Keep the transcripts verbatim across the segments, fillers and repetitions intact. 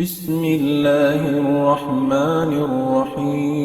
بسم الله الرحمن الرحيم.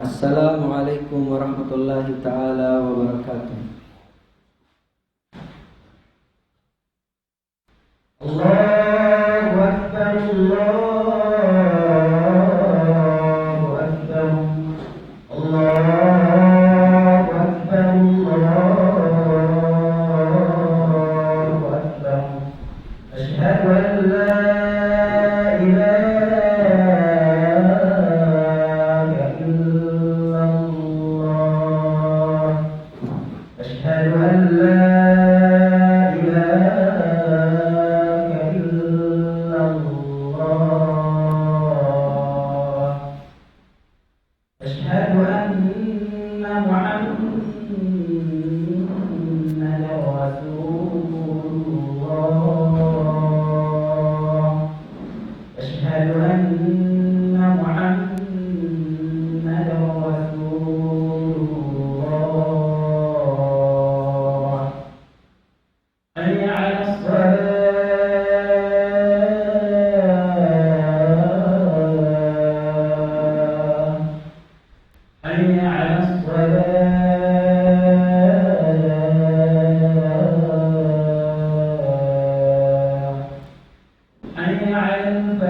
السلام عليكم ورحمة الله تعالى وبركاته. الله أكبر، الله أكبر، الله أكبر، الله أكبر. أشهد أن لا إله إلا الله. أشهد أن لا إله إلا الله.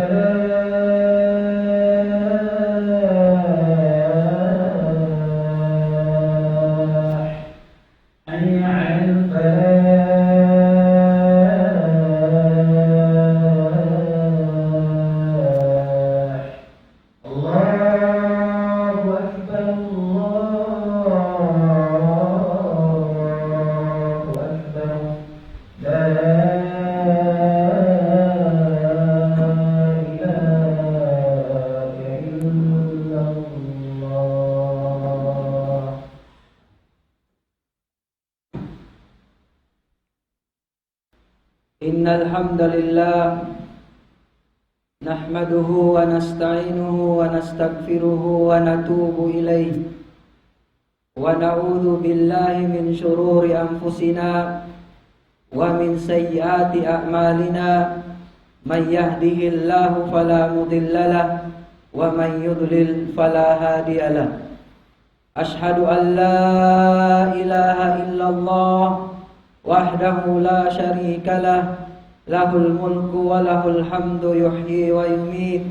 الفلاح. حي على الفلاح. الله أكبر، الله أكبر. لا إله إلا الله. إن الحمد لله نحمده ونستعينه ونستغفره ونتوب إليه، ونعوذ بالله من شرور أنفسنا ومن سيئات أعمالنا. من يهده الله فلا مضل له، ومن يضلل فلا هادي له. أشهد أن لا إله إلا الله وحده لا شريك له، له الملك وله الحمد يحيي ويميت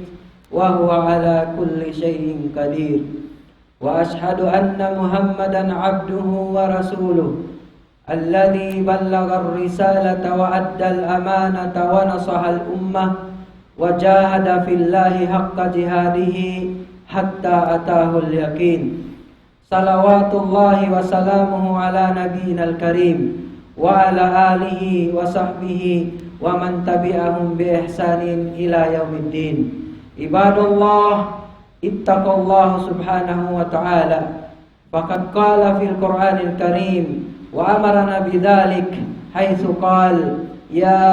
وهو على كل شيء قدير. وأشهد أن محمدا عبده ورسوله الذي بلغ الرسالة وأدى الأمانة ونصح الأمة وجاهد في الله حق جهاده حتى أتاه اليقين. صلوات الله وسلامه على نبينا الكريم وعلى آله وصحبه ومن تبعهم بإحسان إلى يوم الدين. عباد الله، اتقوا الله سبحانه وتعالى، فقد قال في القرآن الكريم وأمرنا بذلك حيث قال: يا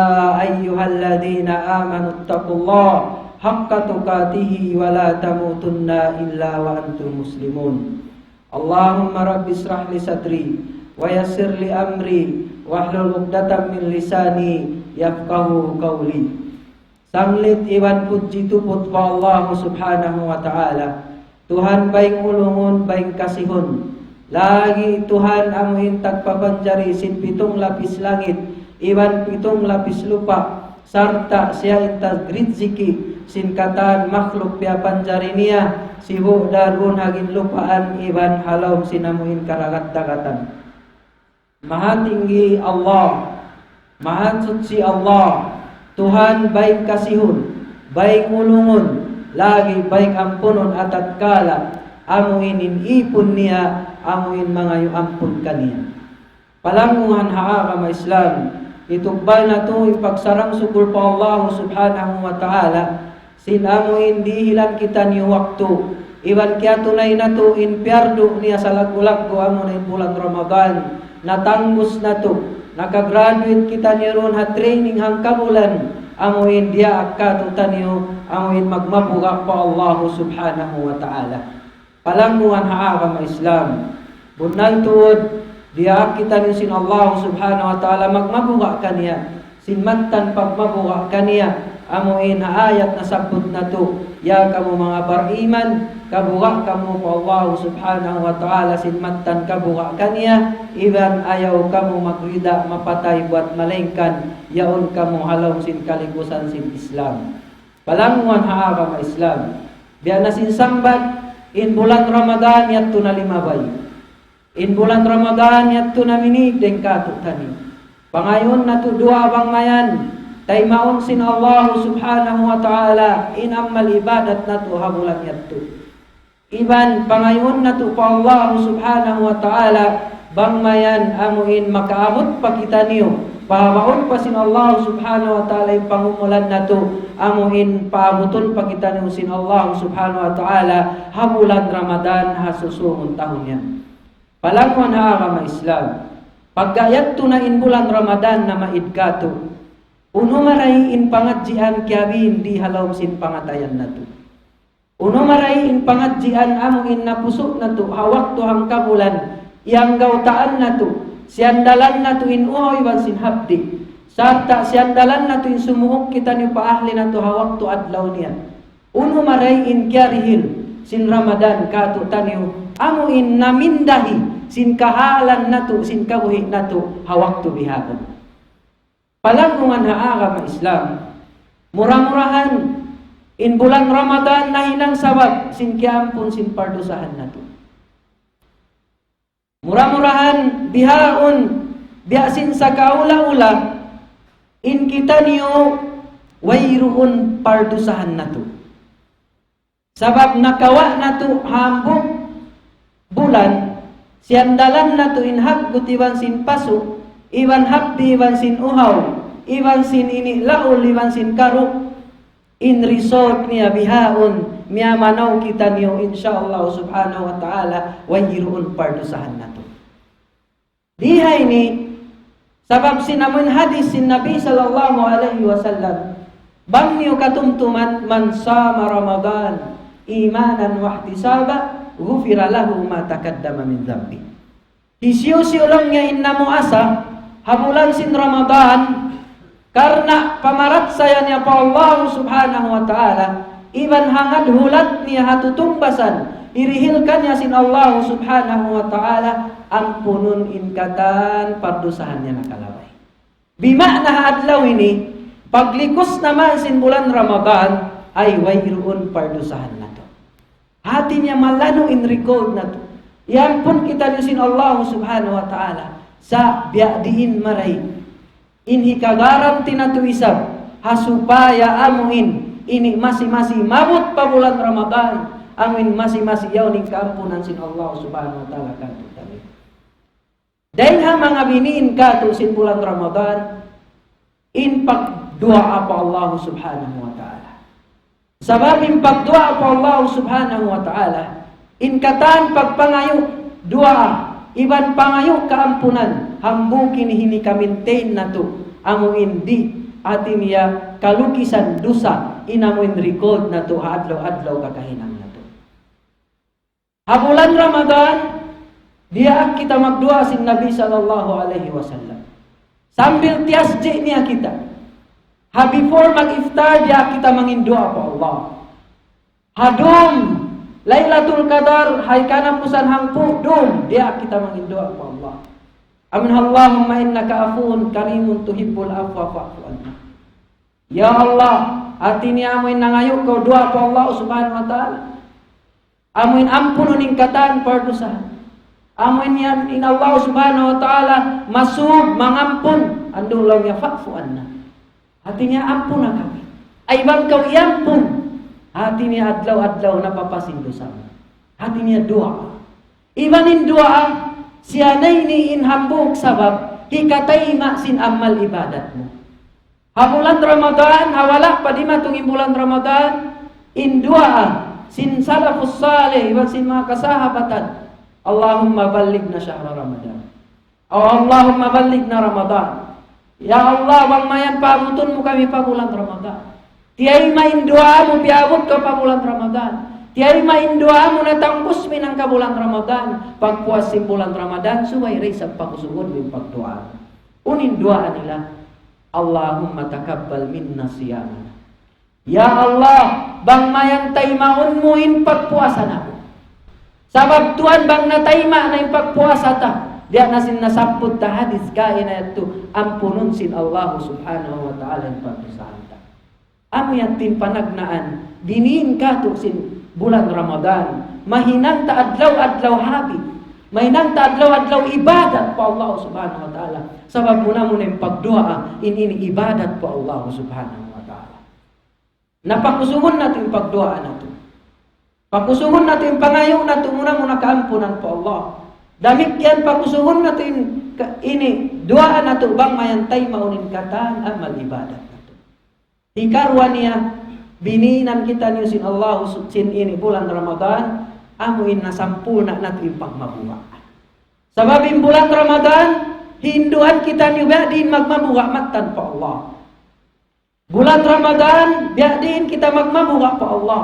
أيها الذين آمنوا اتقوا الله حق تقاته ولا تموتن إلا وأنتم مسلمون. اللهم رب اشرح لي صدري ويسر لي أمري واحلل عقدة من لساني يفقهوا قولي. Sanglit iban pudji tuput pa Allah Subhanahu wa Ta'ala, Tuhan baing ulungun, baing kasihun. Lagi' Tuhan amu in tagpapanjari sin pitung lapis langit iban pitung lapis lupa', sarta' siya in tagrijiki sin katan makhluk piyapanjari niya, sibu' da duun ha ginlupaan iban ha lawm sin amu in karagat-dagatan. Maha tinggi Allah, maha suchi Allah, Tuhan baing kasihun, baing ulungun, lagi' baing ampunun, atatkala amu in in ipun niya amu in mangayu' ampun kaniya. Palanggungan ha agama Islam, itukbal natu' in pagsarang-sukul pa Allah Subhanahu wa Ta'ala, sin amu in dihilan kitaniyu waktu, iban kiyatunay natu' in piyardu niya salaggu'-laggu', amu na in bulan Ramadan, natanggus natu', nakagraduate kitaniyu duun ha training hangkabulan, amu in diyaak kātu'niyu, amu in magmabuga' pa Allah Subhanahu wa Ta'ala. Palanggungan ha agama Islam. Bunnal tuud, diyaak kitaniyu sin Allah Subhanahu wa Ta'ala magmabuga' kaniya. Sin mattan pagmabuga' kaniya, amu in ha ayat nasabbut natu', "Ya kamu manga bariman, kabuga' kamu pa Allah Subhanahu wa Ta'ala sin mattan kabuga' kaniya, iban ayaw kamu magrida mapatay buwat malaingkan yaun kamu ha lawm sin kaligusan sin Islam." Palanggungan ha agama Islam. Biya' na sin sambat, in bulan Ramadan yadtu na limabay. In bulan Ramadan yadtu na minīg dayn kātu'niyu. Pangayuun natu' duwaa bang mayan, taymaun sin Allah Subhanahu wa Ta'ala in amal ibadat natu' ha bulan yadtu. Iban pangayuun natu' pa Allah Subhanahu wa Ta'ala, bang mayan amu in makaabut pa kitaniyu, pahabaun pa sin Allah Subhanahu wa Ta'ala in pangumulan natu', amu in paabutun pa kitaniyu sin Allah Subhanahu wa Ta'ala ha bulan Ramadan ha susungun tahun yan. Palanggungan ha agama Islam, pagga yadtu na in bulan Ramadan na maid kātu', unu marayaw in pangadjian kiyabiin di ha lawm sin pangatayan natu'. Unu marayaw in pangadjian amu in napusu' natu' ha waktu hangkabulan, iyanggawtaan natu', siyandalan natu' in uhaw iban sin hapdi', sarta' siyandalan natu' in sumuuk kitaniyu pa ahli natu' ha waktu adlaw niya. Unu marayaw in kiyarihil sin Ramadan kātu'niyu, amu in namindahi sin kahalan natu', sin kabuhi' natu' ha waktu bihaun. Palanggungan ha agama Islam, mura-murahan, In bulan Ramadan nahinang sabab sin kiyampun sin pardusahan natu'. Mura-murahan bihaun, biya' sin sakaula-ula, in kitaniyu wayruun pardusahan natu'. Sabab nakawa' natu' hambuuk bulan, siyandalan natu' in haggut iban sin pasu', iban hapdi' iban sin uhaw, iban sin ini laul iban sin karu', in result niya bihaun, miyamanaw kitaniyu, insya Allah subhanahu wa ta'ala, wayruun pardusahan natu'. Di ha ini, sabab sin amun hadis sin Nabi sallallahu alayhi wasallam, bang niyu katumtuman, من صام رمضان إيمانا واحتسابا غفر له ما تقدم من ذنبه. Hisiyu-siyu laung niya in namuasa ha bulan sin Ramadan, karna' pamarachaya niya pa Allah subhanahu wa ta'ala, iban hangad hulat niya ha tutungbasan, hirihil kaniya sin Allah subhanahu wa ta'ala, ampunun in katan pardusahan niya nakalabay. Bima'na ha adlaw ini, paglikus naman sin bulan Ramadan, ay wayruun pardusahan natu'. Hati niya malanu' in record natu'. Iyampun kitaniyu sin Allah subhanahu wa ta'ala. Sa' biya' diin marayaw in hikagaranti natu' isab, ha supaya amuin ini masi-masi maabut pa bulan Ramadan, amuin masi-masi yaun in kaampunan sin Allah subhanahu wa ta'ala kātu'niyu. Dayn ha manga biniin kātu' sin bulan Ramadan, in pagduwaa pa Allah subhanahu wa ta'ala. Sabab in pagduwaa pa Allah subhanahu wa ta'ala, in katan pagpangayu' duwaa, iban pangayu' kaampunan, hambuuk ini in hika-maintain natu', amuin di', hati niya kalukisan dusa, in amuin record natu', ha adlaw-adlaw kakahinang natu'. Ha bulan Ramadan, diyaak kita magduwaa sin Nabi sallallahu alayhi wasallam. Sambil tiyasji' niya kita. Ha before mag-iftar, diyaak kita mangin duwaa pa Allah. Ha dum Laylatul Qadar, ha hikanapusan hangpu' dum, diyaak kita mangin duwaa pa Allah. Amin, اللهم إنك عفو كريم تحب العفو فاعف عنا. Ya Allah, hati niya amuin nangayu' kaw duwaa pa Allah subhanahu wa ta'ala. Amuin ampunun in katan pardusahan. Amuin yan in Allah subhanahu wa ta'ala masūb mangampun, andu' laung niya فاعف عنا. Hati niya ampuna kami. Ay bang kaw iyampun. Hati niya adlaw-adlaw napapas in dusa mu. Hati niya duwaa. Iban in duwaa, siya na ini in hambuuk sabab, hikatayma' sin amal ibadat mu. Ha bulan Ramadan, ha wala' pa dimatung in bulan Ramadan, in duwaa sin salafus salih, iban sin manga kasahabatan, اللهم بلغنا شهر رمضان. O اللهم بلغنا رمضان. Ya Allah, bang mayan paabutun mu kami pa bulan Ramadan. Tiyayma' in duwaa mu, piyaabut kaw pa bulan Ramadan. Tiyayma' in duwaa mu, natangbus mu in hangka bulan Ramadan. Pagpuas sin bulan Ramadan, subay da isab pakusugun mu in pagduwaa. Unu in duwaa nila? اللهم تقبل منا صيامنا. Ya Allah, bang mayan taymaun mu in pagpuasa natu'. Sabab tuwan bang natayma' na in pagpuasa ta, biya' na sin nasabbut ta hadis kaina yadtu, ampunun sin Allah subhanahu wa ta'ala in pagdusahan ta. Amu yadtu in panagnaan, biniin kātu' sin bulan Ramadan, mahinang ta adlaw-adlaw habit, mahinang ta adlaw-adlaw ibadat pa Allah subhanahu wa ta'ala. Sabab muna-muna in pagduwaa, in ini ibadat pa Allah subhanahu wa ta'ala. Na pakusugun natu' in pagduwaa natu'. Pakusugun natu' in pangayu' natu' muna-muna kaampunan pa Allah. Damikkiyan pakusugun natu' in ka-, ini duwaa natu' bang mayan taymaun in katan amal ibadat natu'. Hikaruwa niya, biniinan kitaniyu sin Allah su-, sin ini bulan Ramadan, amu in nasampurna' natu' in pagmabuga'. Sabab in bulan Ramadan, hinduan kitaniyu biya' diin magmabuga' mattan pa Allah. Bulan Ramadan, biya' diin kita magmabuga' pa Allah.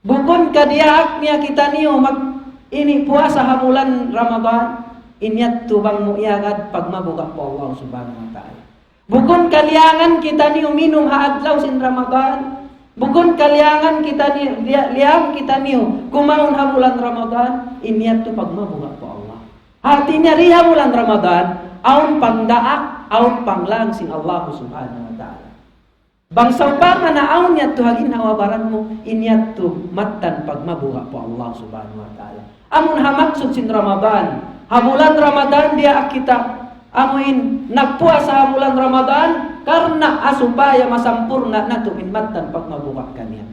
Bukun ka diyaak niya kitaniyu mag-, ini puasa ha bulan Ramadan, in yadtu bang mu iyagad pagmabuga' pa Allah subhanahu wa ta'ala. Bukun kaliyangan kitaniyu minum ha adlaw sin Ramadan, bukun kaliyangan kitaniyu, liya-, liyang kitaniyu kumaun ha bulan Ramadan, in yadtu pagmabuga' pa Allah. Hati niya di ha bulan Ramadan, awn pangdaak, awn panglang sin Allah subhanahu wa ta'ala. Bang sawpama na awn yadtu ha ginhawa-baran mu, in yadtu mattan pagmabuga' pa Allah Subhanahu wa Ta'ala. Amun ha maksud sin Ramadan, ha bulan Ramadan diyaak kita, amuin nagpuasa ha bulan Ramadan, karna' ha supaya masampurna' natu' in mattan pagmabuga' kaniya.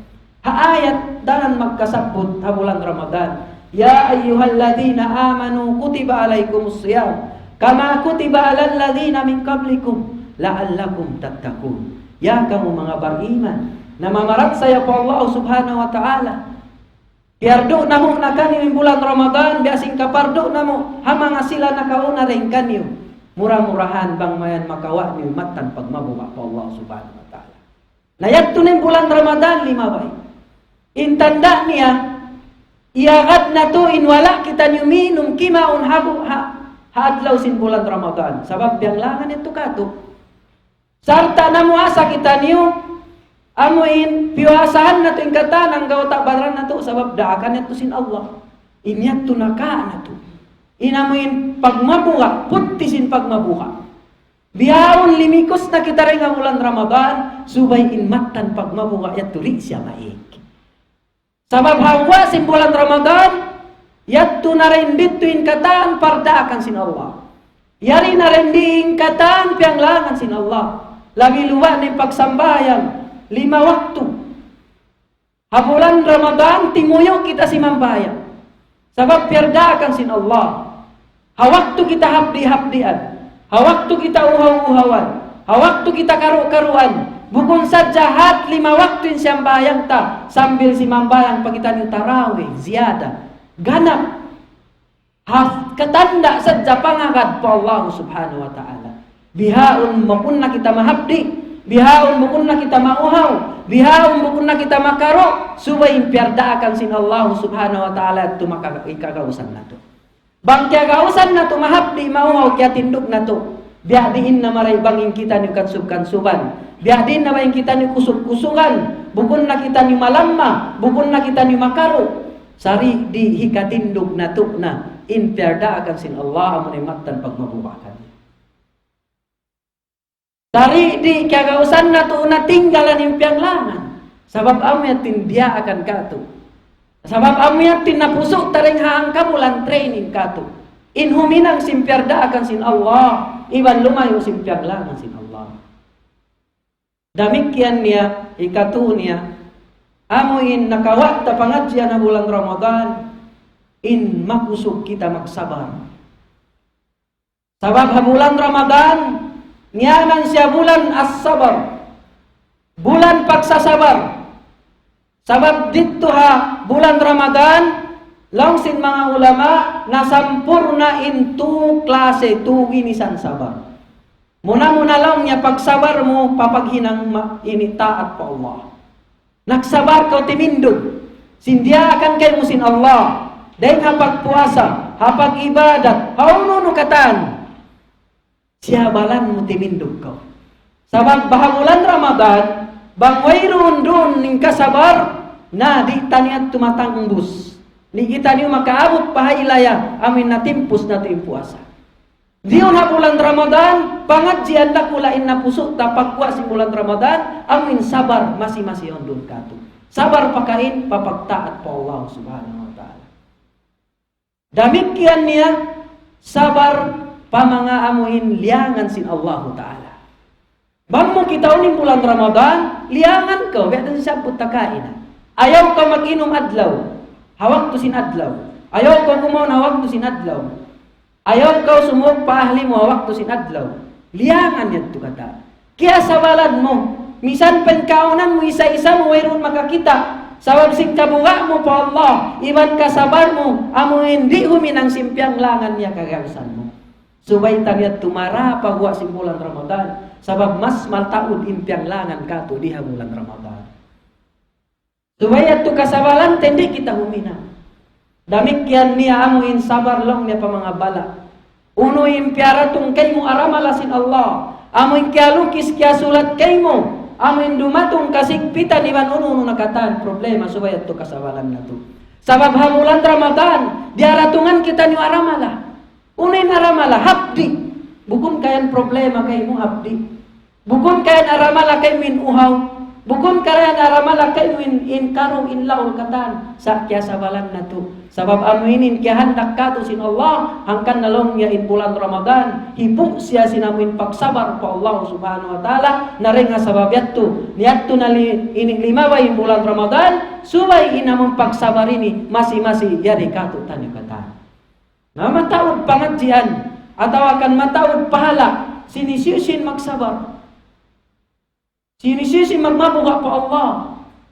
Ha ayat daran magkasabbut ha bulan Ramadan, يا أيها الذين آمنوا كتب عليكم الصيام كما كتب على الذين من قبلكم لعلكم تتقون. Ya kamu manga bariman, namamarachaya pa Allah Subhanahu wa Ta'ala, piyardu namu' na kaniyu in bulan Ramadan, biya' sin kapiyardu namu' ha manga sila nakauna dayn kaniyu. Mura-murahan bang mayan makawa' niyu mattan pagmabuga' pa Allah Subhanahu wa Ta'ala. Na yadtu na in bulan Ramadan, limabay. In tanda' niya, iyagad natu' in wala' kitaniyu minum kimaun ha bu-, ha, ha adlaw sin bulan Ramadan. Sabab piyanglangan yadtu katu'. Sarta' namuasa kitaniyu, amuin piyuasahan natu' in katan anggawta' baran natu', sabab daakan yadtu sin Allah. In yadtu naka' natu'. In amuin pagmabuga', putti sin pagmabuga'. Bihaun limikus na kita dayn ha bulan Ramadan, subay in mattan pagmabuga' yadtu di' siya maig. Sabab ha guwa' sin bulan Ramadan, yadtu na dayn didtu in katan pardaakan sin Allah. Yari na dayn di in katan piyanglangan sin Allah. Labi luba' na in pagsambahayang lima waktu. Ha bulan Ramadan, timuyu' kita simambahayang. Sabab piyardaakan sin Allah. Ha waktu kita hapdi'-hapdian, ha waktu kita uhaw-uhawan, ha waktu kita karu'-karuan, bukun sadja hat lima waktu in siyambahayang ta, sambil simambahayang pa kitaniyu tarawih, ziyada, ganap. Ha, katanda' sadja pangagad pa Allah Subhanahu wa Ta'ala. Bihaun bukun na kita mahapdi', bihaun bukun na kita mauhaw, bihaun bukun na kita makaru', subay in piyardaakan sin Allah Subhanahu wa Ta'ala yadtu maka-, ikagausan natu'. Bang kiyagausan natu' mahapdi', mauhaw, kiyatindug natu', biya' diin na mari bang in kitaniyu kansub-kansuban, biya' diin na bang in kitaniyu kusug-kusugan, bukun na kitaniyu malamma, bukun na kitaniyu makaru'. Sari' di' hikatindug natu' na in piyardaakan sin Allah, amu na in mattan pagmabuga' kaniya. Sari' di' kiyagausan natu' na tinggalan in piyanglangan. Sabab amu yadtu in diyaakan katu'. Sabab amu yadtu in napusu' ta dayn ha hangka bulan training katu'. In huminang sin piyardaakan sin Allah, iban lumayu' sin piyanglangan sin Allah. Damikkiyan niya, hikatu niya, amu in nakawa' ta pangadjian ha bulan Ramadan, in makusug kita magsabar. Sabab ha bulan Ramadan, ngiyanan siya bulan as-sabar. Bulan pagsasabar. Sabab didtu ha bulan Ramadan, laung sin manga ulama, nasampurna' in tū klase, tū ginisan sabar. Muna-muna laung niya pagsabar mu pa paghinang ma-, ini taat pa Allah. Nagsabar kaw timindug sin diyaakan kaymu sin Allah, dayn ha pagpuasa, ha pag-ibadat, ha unu-unu katan. Siyabaran mu timindug kaw. Sabab ha bulan Ramadan, bang wayruun duun in kasabar, na di' taniyu tumatangbus. Di' kitaniyu makaabut pa haylaya, amu in natimpus natu' in puasa. Diyun ha bulan Ramadan, pangadjian dakula' in napusu' ta pagguwa' sin bulan Ramadan, amu in sabar masi-masi yaun duun katu'. Sabar pakain, pa pagtaat pa Allah Subhanahu wa Ta'ala. Damikkiyan niya, sabar pa manga amu in liyangan sin Allahu Ta'ala. Bang mu kitaun in bulan Ramadan, liyangan kaw, biya' da sin sabbut ta kaina. Ayaw kaw mag-inum adlaw, ha waktu sin adlaw. Ayaw kaw kumaun ha waktu sin adlaw. Ayaw kaw sumūng pa ahli mu ha waktu sin adlaw. Liyangan yadtu katan. Kiyasabaran mu. Misan pa in kaawnan mu isa-isa mu wayruun makakita'. Sabab sin kabuga' mu pa Allah, iban kasabar mu, amu in di' huminang sin piyanglangan niya kagausan mu. Subay ta niyat tumara pa guwa' sin bulan Ramadan, sabab mas mataud in piyanglangan katu' di ha bulan Ramadan. Subay yadtu kasabaran ta di' kita huminang. Damikkiyan niya amu in sabar laung niya pa manga bala'. Unu in piyaratung kaymu aramala sin Allah. Amu in kiyalukis kiyasulat kaymu. Amu in dumatung kasigpitan iban unu-unu na katan problema subay yadtu kasabaran natu'. Sabab ha bulan Ramadan, diyaratungan kitaniyu aramala. Unu in aramala, hapdi'. Bukun ka yan problema kaymu hapdi'. Bukun ka yan aramala kaymu in uhaw. Bukun ka yan aramala kaymu in, in karu in laul katan. Sa' kiyasabalan natu'. Sabab amu ini in kiyahandak katu' sin Allah, hangkan na laung niya in bulan Ramadan, hipu' siya sin amu in pagsabar pa Allah Subhanahu wa Ta'ala, na dayn ha sabab yadtu, niyadtu na li-, ini limabay in bulan Ramadan, subay in amu in pagsabar ini, masi-masi yari katu'taniyu katan. Na mataud pangadjian, atawa kan mataud pahala', sin hisiyu-siyu in magsabar. Sin hisiyu-siyu in magmabuga' pa Allah,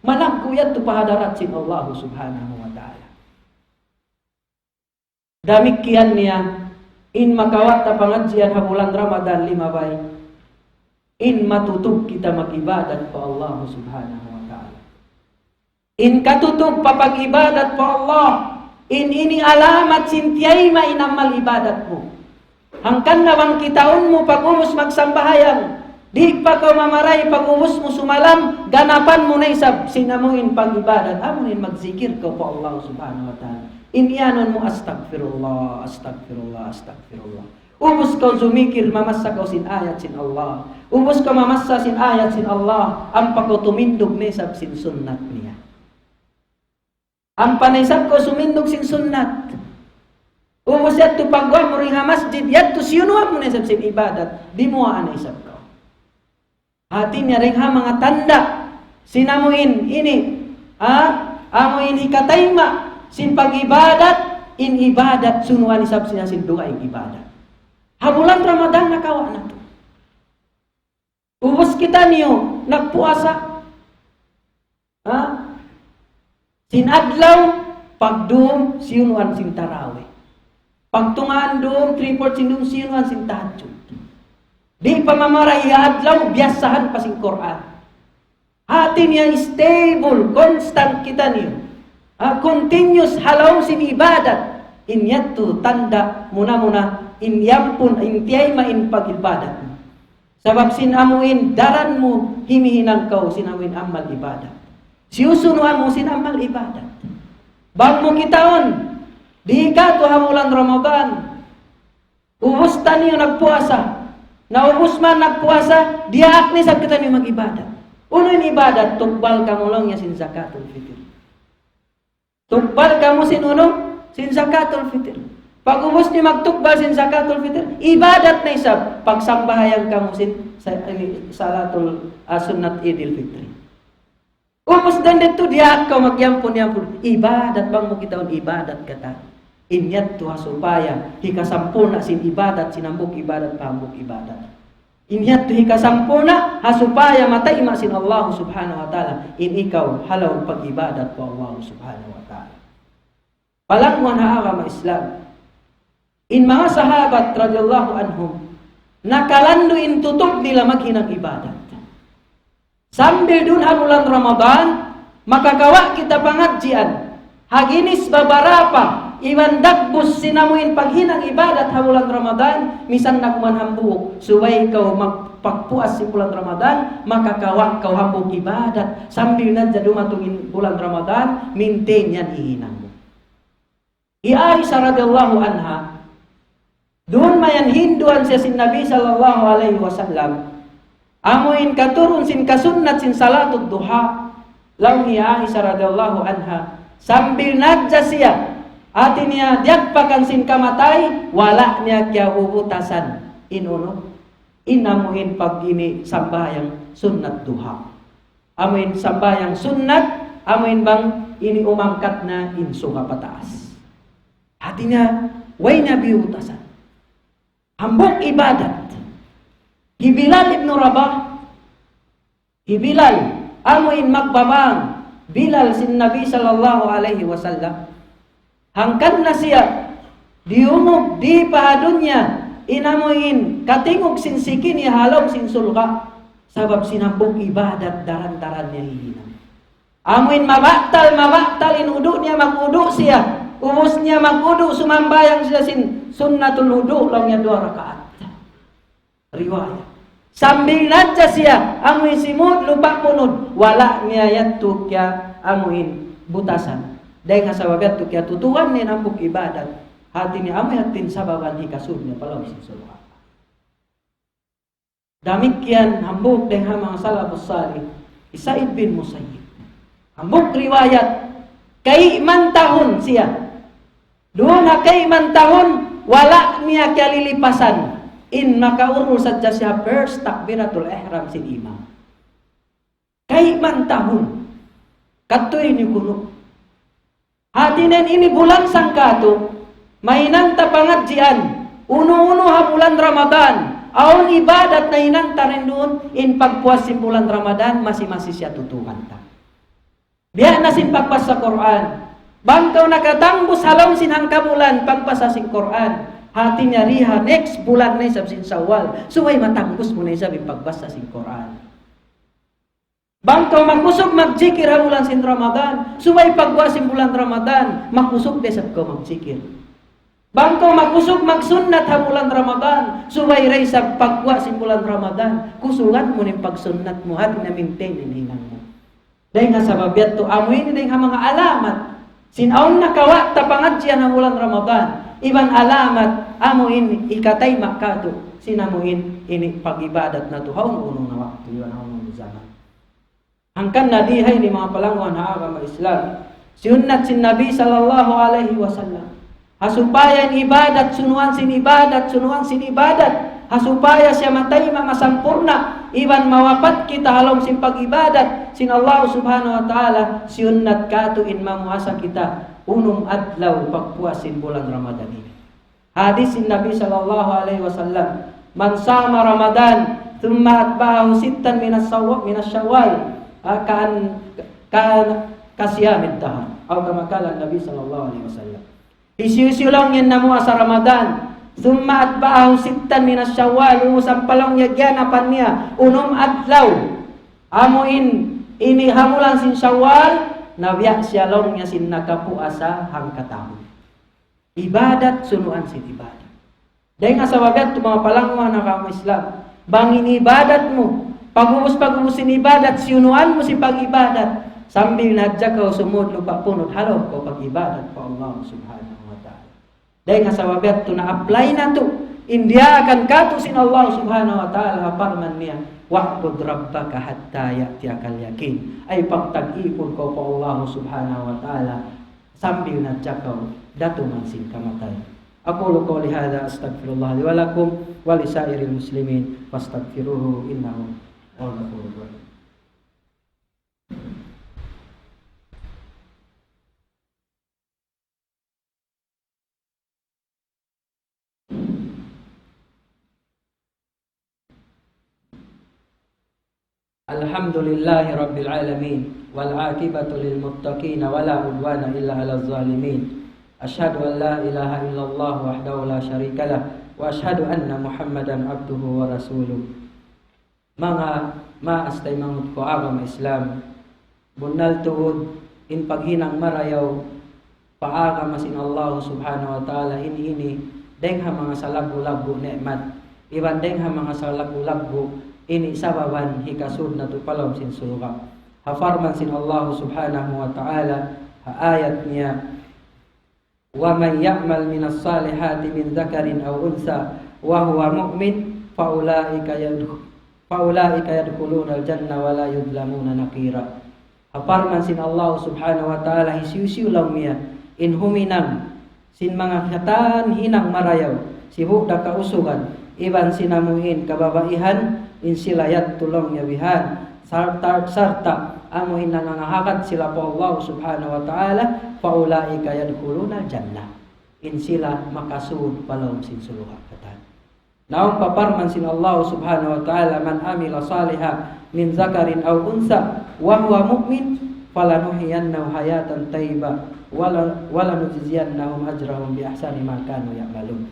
malaggu' yadtu pa hadarat sin Allah Subhanahu wa Ta'ala. Damikkiyan niya, in makawa' ta pangadjian ha bulan Ramadan limabay, in matutug kita mag-ibadat pa Allah Subhanahu wa Ta'ala. In katutug pa pag-ibadat pa Allah, in ini alamat sin tiyayma' in amal ibadat mu. Hangkan na bang kitaun mu pag'ubus magsambahayang, di' pa kaw mamaray pag'ubus mu sumalam, ganapan mu na isab sin amu in pag-ibadat, amu in magzikir kaw pa Allah Subhanahu wa Ta'ala. In iyanun mu, "Astagfirullah, astagfirullah, astagfirullah." Ubus kaw zumikir, mamassa kaw sin ayat sin Allah. Ubus kaw mamassa sin ayat sin Allah, ampa kaw tumindug na isab sin sunnat niya. Ampa na isab kaw sumindug sin sunnat. Ubus yadtu pagguwa' mu dayn ha masjid, yadtu siyunuan mu na isab sin ibadat, dimuwaa na isab kaw. Hati niya dayn ha manga tanda' sin amu in ini, ha? Amu in hikatayma' sin pag-ibadat, in ibadat sunuan isab siya sin dugaing ibadat. Ha bulan Ramadan nakawa' natu'. Ubus kitaniyu nagpuasa. Ha? Sin adlaw, pagdum, siyunuan sin tarawih. Pagtungaan dum, three-fourth sin dum, siyunuan sin tahajjud. Di' pa mamaray ha adlaw, biyasahan pa sin Qur'an. Hati niya stable, constant kitaniyu. Ah, continuous ha lawm sin ibadat. In yadtu tanda' muna-muna, in yampun, in tiyayma' in pag-ibadat. Sabab sin amu in daran mu himihinang kaw sin amu in amal ibadat. Siyusunuan mu sin amal ibadat. Bang mu kitaun, di' katu' ha bulan Ramadan. Ubus taniyu nagpuasa. Na ubus man nagpuasa, diyaak na isab kitaniyu mag-ibadat. Unu in ibadat? Tugbal kamu laung niya sin zakatul fitr. Tugbal kamu sin unu? Sin zakatul fitr. Pag'ubus niyu magtugbal sin zakatul fitr, ibadat na isab. Pagsambahayang kamu sin sa-, ini, salatul, ah, sunnat Idil Fitri. Ubus dayn didtu diyaak kaw magyampun-yampun. Ibadat bang mu kitaun ibadat katan. In yadtu ha supaya hikasampurna' sin ibadat, sin hambuuk ibadat pa hambuuk ibadat. In yadtu hikasampurna' ha supaya matayma' sin Allah Subhanahu wa Ta'ala in ikaw ha lawm pag-ibadat pa Allah Subhanahu wa Ta'ala. Palangguan ha agama Islam. In manga sahabat radiyallahu anhum, nakalandu' in tutug nila maghinang ibadat. Sambil duun ha bulan Ramadan, makakawa' kita pangadjian. Haginis babarapa, iban dagbus sin amu in paghinang ibadat ha bulan Ramadan, misan na kuman hambuuk, subay kaw magpagpuas sin bulan Ramadan, makakawa' kaw hambuuk ibadat. Sambil na hadja dumatung in bulan Ramadan, maintain yan hihinang mu. Hi Aisha radiyallahu anha, duun mayan hinduan siya sin Nabi sallallahu alayhi wasallam, amu in katurun sin kasunnat sin salatul duha, laung hi Aisha radiyallahu anha, sambil na hadja siya, hati niya diyagpakan sin kamatay, wala' niya kiyabubutasan in unu, in amu in pag ini sambahayang sunnat duha. Amu in sambahayang sunnat, amu in bang ini umangkat na in suga pataas. Hati niya, way niya biyutasan. Hambuuk ibadat. Hi Bilal ibn Rabah, hi Bilal, amu in magbabang, Bilal sin Nabi sallallahu alayhi wasallam. Hangkan na siya, diyungug di pa ha dunya, in amu in katingug sin siki niya ha lawm sin surga', sabab sin hambuuk ibadat daran-daran niya hihinang. Amu in mabatal, mabatal in wudu' niya, magwudu' siya. Ubus niya magwudu', sumambahayang siya sin sunnatul wudu', laung niya duwa rakaat. Riwayat. Sambil na hadja siya, amu in simud, lupa' punud, wala' niya yadtu kiya, amu in butasan. Dayn ha sabab yadtu kiyatutuwan niya in hambuuk ibadat. Hati niya amu yadtu in sababan hikasud niya pa lawm sin surga'. Damikkiyan hambuuk dayn ha manga salafus salih, hi Sa'id bin Musayyib. Hambuuk riwayat, kayman tahun siya. Duun ha kayman tahun, wala' niya kiyalilipasan in makaurul sadja siya first takbiratul ihram sin imam. Kayman tahun. Kadtu ini kunu'. Hati niya ini bulan sangkatu, mahinang ta pangadjian, unu-unu ha bulan Ramadan, awn ibadat nahinang ta duun, in pagpuas sin bulan Ramadan, masi-masi siya tutukan ta. Biya' na sin pagbasa Qur'an. Bang kaw nakatangbus ha lawm sin hangkabulan pagbasa sin Qur'an, hati niya di ha next bulan na isab sin Shawwal, subay matangbus mu na isab in pagbasa sin Qur'an. Bang kaw makusug magjikil ha bulan sin Ramadan, subay pagguwa' sin bulan Ramadan, makusug da isab kaw magjikil. Bang kaw makusug magsunnat ha bulan Ramadan, subay da isab pagguwa' sin bulan Ramadan, kusugan mu in pagsunnat mu, hati niya maintain in hinang mu. Dayn ha sabab yadtu, amu ini dayn ha manga alamat sin awn nakawa' ta pangadjian ha bulan Ramadan, iban alamat amu in hikatayma' katu' sin amu in ini pag-ibadat natu' ha unu-unu na waktu iban ha unu-unu jaman. Hangkan na di ha ini manga palanguwan ha agama Islam, sunnat sin Nabi sallallahu alayhi wasallam. Ha supaya in ibadat, sunuan sin ibadat, sunuan sin ibadat. Ha supaya siya matayma' masampurna', iban mawapat kita ha lawm sin pag-ibadat sin Allah subhanahu wa ta'ala, sunnat katu' in mamuasa kita unum adlaw pagpuas sin bulan Ramadan ini. Hadis sin Nabi sallallahu alayhi wasallam, من صام رمضان ثم أتبعه ستا من الشو-، من شوال، ah, كأن-، كان كصيام الدهر. أو كما قال النبي صلى الله عليه وسلم. Hisiyu-siyu laung niya in namuasa Ramadan, ثم أتبعه ستا من شوال, ubus ampa laung niya giyanapan niya unum adlaw, amu in ini ha bulan sin Shawwal, na biya' siya laung niya sin nakapuasa hangkatahun. Ibadat, sunuan sin ibadat. Dayn ha sabab yadtu manga palanguwan ha agama Islam, bang in ibadat mu, pag'ubus-pag'ubus sin ibadat, siyunuan mu sin pag-ibadat, sambil na hadja kaw sumud lupa' punud, halaum kaw pag-ibadat pa Allah subhanahu wa ta'ala. Dayn ha sabab yadtu na-apply natu' in diyaakan katu' sin Allah subhanahu wa ta'ala, parman niya, واعبد ربك حتى يأتيك اليقين. Ay pagtag-ipun kaw pa Allah subhanahu wa ta'ala, sambil na hadja kaw datungan sin kamatay. أقول قولي هذا أستغفر الله لي ولكم ولسائر المسلمين فاستغفروه إنه هو الغفور الرحيم. الحمد لله رب العالمين، والعاقبة للمتقين، ولا عدوان إلا على الظالمين. أشهد أن لا إله إلا الله وحده لا شريك له، وأشهد أن محمدا عبده ورسوله. Manga maas taymanghud ku ha agama Islam, bunnal tuud in paghinang marayaw pa agama sin Allah subhanahu wa ta'ala ini, ini dayn ha manga salaggu'-laggu' ni'mat, iban dayn ha manga salaggu'-laggu' ini sababan hikasud natu' pa lawm sin surga'. Ha parman sin Allah subhanahu wa ta'ala, ha ayat niya, ومن يعمل من الصالحات من ذكر أو أنثى وهو مؤمن فأولئك يدخ-، فأولئك يدخلون الجنة ولا يظلمون نقيرا. Ha parman sin Allah subhanahu wa ta'ala, hisiyu-siyu laung niya in huminang sin manga katan hinang marayaw, sibu' da kausugan, iban sin amu in kababaihan, in sila yadtu laung niya bihan, sarta', sarta' amu in nangangahagad sila pa Allah subhanahu wa ta'ala, فأولئك يدخلون الجنة. In sila makasud pa lawm sin surga' katan. Na awn pa parman sin Allah subhanahu wa ta'ala, من عمل صالحا من ذكر أو أنثى وهو مؤمن فلنحيينه حياة طيبة ول-، ولنجزينهم أجرهم بأحسن ما كانوا يعملون.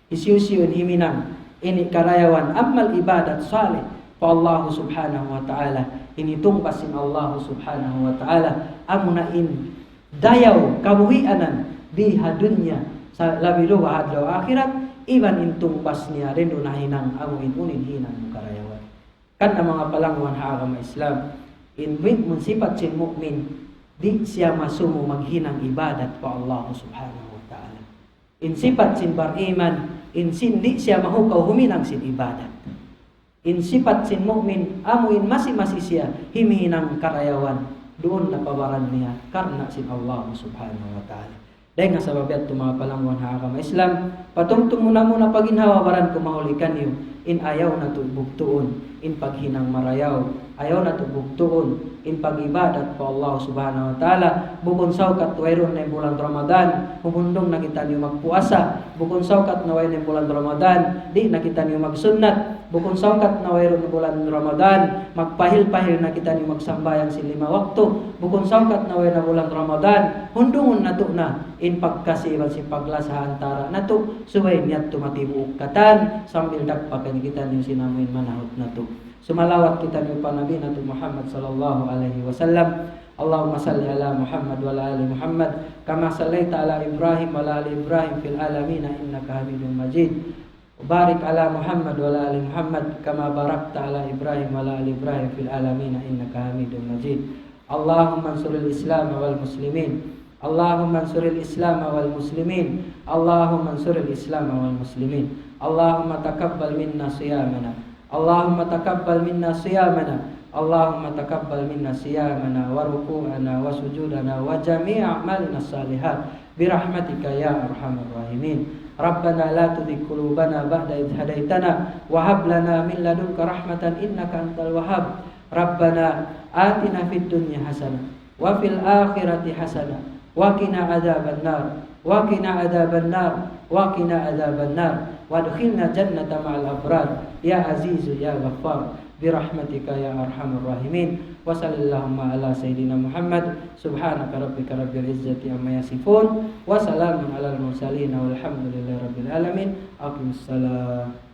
Hisiyu-siyu in himinang ini karayawan amal ibadat salih pa Allah subhanahu wa ta'ala, ini tungbas sin Allah subhanahu wa ta'ala, amuna in dayaw kabuhianan di ha dunya, sa-, labi luba' ha adlaw akhirat, iban in tungbas niya duun nahinang amu in unu in hinang mu karayawan. Hangkan na manga palanguwan ha agama Islam, in mu'min, sipat sin mu'min, di' siya masumu maghinang ibadat pa Allah subhanahu wa ta'ala. In sipat sin bariman, in sin di' siya mahukaw huminang sin ibadat. In sipat sin mu'min, amu in masi-masi siya, himihinang karayawan, duun na pa baran niya, karna' sin Allah Subhanahu wa Ta'ala. Dayn ha sabab yadtu, manga palangguan ha agama Islam, patumtum muna-muna pa ginhawa-baran ku mahuli kaniyu, in ayaw natu' bugtuun in paghinang marayaw, ayaw natu' bugtuun in pag-ibadat pa Allah Subhanahu wa Ta'ala. Bukun saukat wayruun na in bulan Ramadan, humundung na kitaniyu magpuasa. Bukun saukat na way na in bulan Ramadan, di' na kitaniyu magsunnat. Bukun saukat na wayruun na bulan Ramadan, magpahil-pahil na kitaniyu magsambahayang sin lima waktu. Bukun saukat na way na bulan Ramadan, hundungun natu' na in pagkasi iban sin paglasa ha antara' natu', subay niya tumatibuuk katan, sambil dagpakan kitaniyu sin amuin manahut natu'. Sumalawat kitaniyu pa Nabi natu' Muhammad sallallahu alayhi wasallam. اللهم صل على محمد وعلى آل محمد كما صليت على إبراهيم وعلى آل إبراهيم في العالمين إنك حميد مجيد. وبارك على محمد وعلى آل محمد كما باركت على إبراهيم وعلى آل إبراهيم في العالمين إنك حميد مجيد. اللهم انصر الإسلام والمسلمين. اللهم انصر الإسلام والمسلمين. اللهم انصر الإسلام والمسلمين. اللهم تقبل منا صيامنا. اللهم تقبل منا صيامنا. اللهم تقبل منا صيامنا وركوعنا وسجودنا وجميع أعمالنا الصالحات برحمتك يا أرحم الراحمين. ربنا لا تزغ قلوبنا بعد إذ هديتنا وهب لنا من لدنك رحمة إنك أنت الوهاب. ربنا آتنا في الدنيا حسنة وفي الآخرة حسنة وقنا عذاب النار، وقنا عذاب النار، وقنا عذاب النار، وأدخلنا الجنة مع الأبرار، يا عزيز يا غفار، برحمتك يا أرحم الراحمين. وصل اللهم على سيدنا محمد. سبحان ربك رب العزة عما يصفون، وسلام على المرسلين، والحمد لله رب العالمين. أقم الصلاة.